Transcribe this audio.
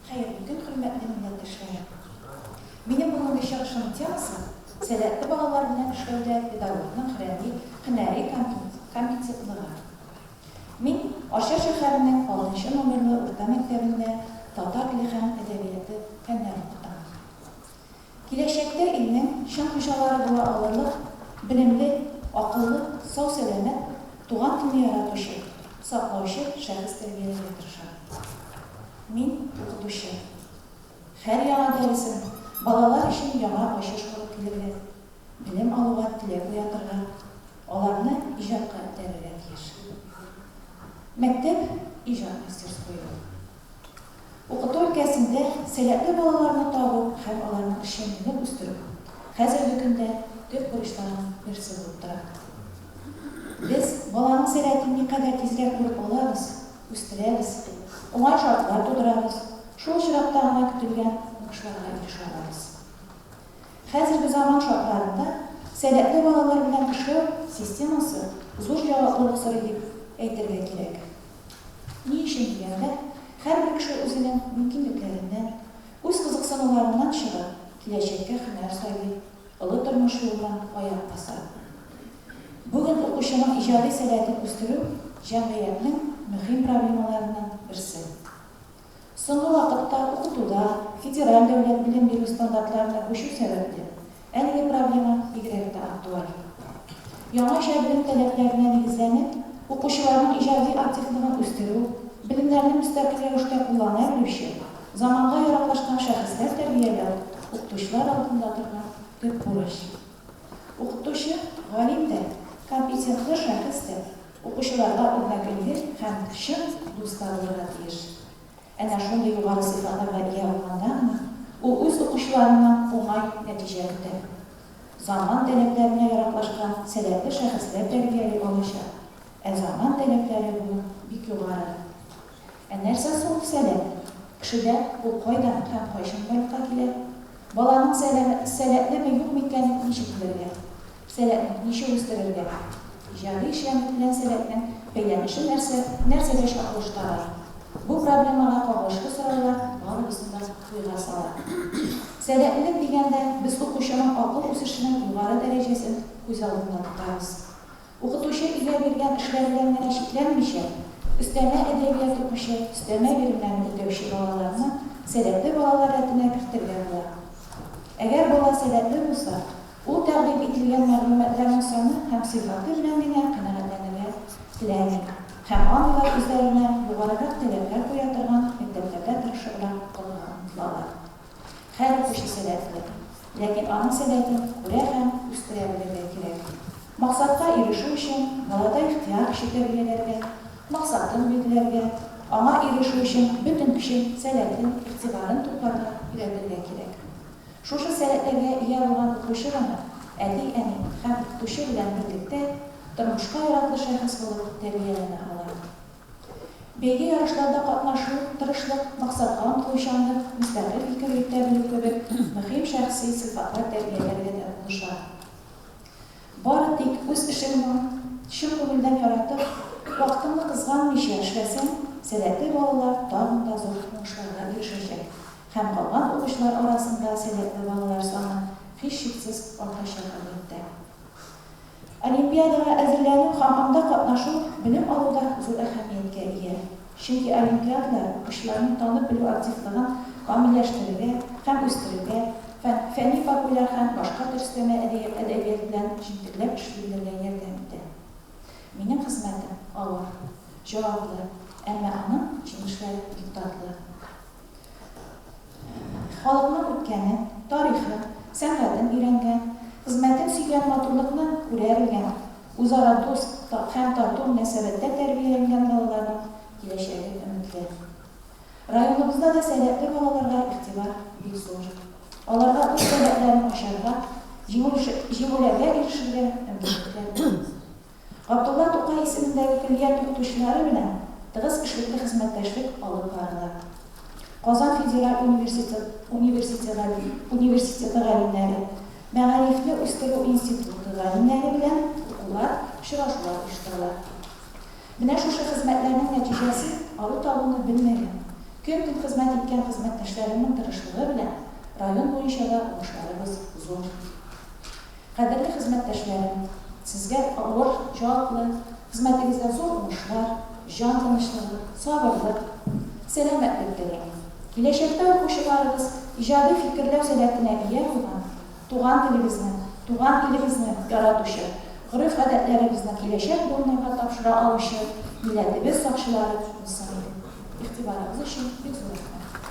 Хәерле көн, хөрмәтле милләттәшләрем! Минем бүгенге чыгышым темасы, сәләтле балалар белән эшләүдә педагогның һөнәри һөнәри компетентлыгы. Мин Арча шәһәренең алтынчы номерлы урта мәктәбендә татар теле һәм әдәбияты фәннәрен укытам. Киләчәктә илнең чын хуҗалары була алырлык белемле, акыллы, сау-сәламәт, туган телне яратучы, саклаучы шәхес тәрбияләргә тырышам. Мин, укытучы. Һәр яңа дәресем балалар өчен яңа ачыш алып килергә, белем алуга теләк уятырга, аларны иҗатка этәрергә тиеш. Мәктәп, иҗат мастерское ул. Укыту өлкәсендә сәләтле балаларны табу һәм аларның эшчәнлеген үстерү хәзерге көндә төп бурычларның берсе булып тора. Без баланың сәләтен никадәр тизрәк күреп алабыз, үстерәбез, уңай шартлар тудырабыз, шул очракта гына көтелгән уңышларга ирешә алабыз. Хәзерге заман шартларында сәләтле балалар белән эшләү системасы зур җаваплылык сорый дип әйтергә кирәк. Ни өчен дигәндә, һәрбер кеше үзенең мөмкинлекләреннән, үз кызыксынуларыннан чыгып, киләчәккә һөнәр сайлый, олы тормыш юлына аяк баса. Бүген укучының иҗади сәләтен үстерү, җәмгыятьнең мөһим проблемаларының берсе. Соңгы вакытта укытуда федераль дәүләт белем бирү стандартларына күчү сәбәпле, әлеге проблема бигрәк тә актуаль. Яңача белем таләпләренә нигезләнеп, укучыларның иҗади активлыгын үстерү, белемнәрне мөстәкыйль рәвештә куллана белүче, заманга яраклашкан шәхесләр тәрбияләү, укытучылар алдында торган төп бурыч. Укытучы, галим дә, компетентлы шәхес тә, Укучыларга үрнәк өлге һәм чын дус та булырга тиеш. Әнә шундый югары сыйфатларга ия булганда гына ул үз укучыларыннан уңай нәтиҗә көтә. Заман таләпләренә яраклашкан сәләтле шәхесләр тәрбияли алачак. Ә заман таләпләре бүген бик югары. Ә нәрсә соң ул сәләт? Кешедә ул кайдан һәм кайчан барлыкка килә? Баланың сәләтлеме-юкмы икәнен ничек белергә? Сәләтне ничек үстерергә? Иҗади эшчәнлек белән сәләтнең бәйләнеше нәрсә, нәрсәгә чагылыш таба? Бу проблемага кагылышлы сораулар барыбызны да уйга сала. Сәләтлелек дигәндә, без укучының акыл үсешенең югары дәрәҗәсен күз алдында тотабыз. Укытучы өйгә биргән эшләр белән генә чикләнмичә, өстәмә әдәбият укучы, өстәмә биремнәрне үтәүче балаларны сәләтле балалар рәтенә кертергә була. Әгәр бала сәләтле булса, ул тәкъдим ителгән мәгълүматларның саны һәм сыйфаты белән генә канәгатьләнергә теләми һәм андыйлар үзләренә югарырак таләпләр куя торган мәктәпләрдә тырышыбрак укырга омтылалар. Һәр укучы сәләтле. Ләкин аның сәләтен күрә һәм үстерә белергә кирәк. Максатка ирешү өчен балада ихтыяр көче тәрбияләргә, максатын билгеләргә, аңа ирешү өчен бөтен көчен, сәләтен, игътибарын тупларга өйрәтергә кирәк. Шушы сәләтләргә ия булган укучы гына әти-әни һәм укытучы белән берлектә тормышка яраклы шәхес булып тәрбияләнә ала. Бәйге-ярышларда катнашу, тырышлык, максатка омтылучанлык, мөстәкыйль фикер йөртә белү кебек мөһим шәхси сыйфатлар тәрбияләргә дә булыша. Бары тик үз эшеңне чын күңелдән яратып, вакытыңны кызганмыйча эшләсәң, сәләтле балалар тагын да зур уңышларга ирешәчәк һәм калган укучылар арасында сәләтле балалар саны һичшиксез артачак, әлбәттә. Олимпиадага әзерләнү һәм анда катнашу белем алуда зур әһәмияткә ия. Чөнки олимпиадалар укучыларның танып белү активлыгын камилләштерергә һәм үстерергә, фән, фәнни-популяр һәм башка төр өстәмә әдәбият белән җентекләп эшли белергә ярдәм итә. Минем хезмәтем авыр, җаваплы, әмма аның җимешләре бик татлы. Халыкның үткәнен, тарихын, сәнгатен өйрәнгән, хезмәтен сөйгән, матурлыкны күрә белгән, үзара дус һәм тату мөнәсәбәттә тәрбияләнгән балаларның киләчәге өметле. Районыбызда да сәләтле балаларга игътибар бик зур. Аларга үз сәләтләрен ачарга, җиңүләргә ирешергә мөмкинлекләр күп. Габдулла Тукай исемендәге көллият укытучылары белән тыгыз эшлекле хезмәттәшлек алып барыла. Казан федераль университеты галимнәре, Мәгарифне үстерү институты галимнәре белән укулар, очрашулар оештырыла. Менә шушы хезмәтләрнең нәтиҗәсе, ару-талуны белмәгән, Көн-төн хезмәт иткән хезмәттәшләремнең тырышлыгы белән район буенча да уңышларыбыз зур. Кадерле хезмәттәшләрем, сезгә авыр, җаваплы хезмәтегездә зур уңышлар, җан тынычлыгы, сабырлык, сәламәтлек телим. Киләчәктә укучыларыбыз иҗади фикерләү сәләтенә ия булган, туган телебезне, туган илебезне яратучы, гореф-гадәтләребезне киләчәк буыннарга тапшыра алучы милләтебез сакчылары булсын иде. Игътибарыгыз өчен бик зур рәхмәт.